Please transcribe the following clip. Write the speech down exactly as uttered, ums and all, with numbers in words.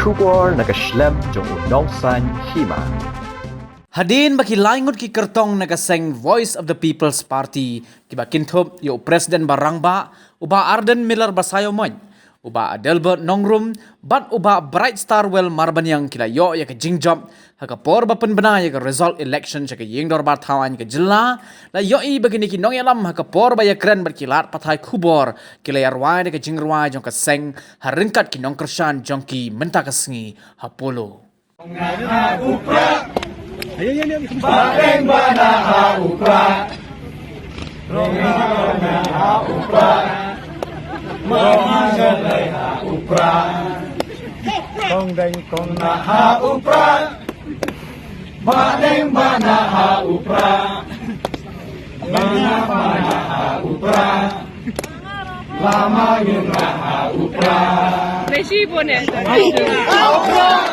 Khubor na ka shlem jong u Nongsaiñ Hima. Hadien ba ki lai ngut ki kyrtong na ka seng Voice of the People's Party kiba kynthup ïa u President ba rangbah, u Bah Ardent Miller Basaiawmoit, u Bah Adelbert Nongrum bad u Bah Bright Starwell Marbaniang ki la ïoh ïa ka jingjop ha ka por ba pynbna ïa ka result election sha ka ïing dorbar thaw aiñ ka jylla. La ïohi ba kine ki nongïalam ha ka por ba ïakren bad ki lad pathai khubor ki la ïarwai da ka jingrwai jong ka seng ha ryngkat ki nongkyrshan jong ki mynta ka sngi ha Polo. Kong deng kong na ha u pra. Ba deng ba na ha u pra. Ba na ba na ha u pra. Lama yun na ha u pra. Reshi bone. Ha u pra.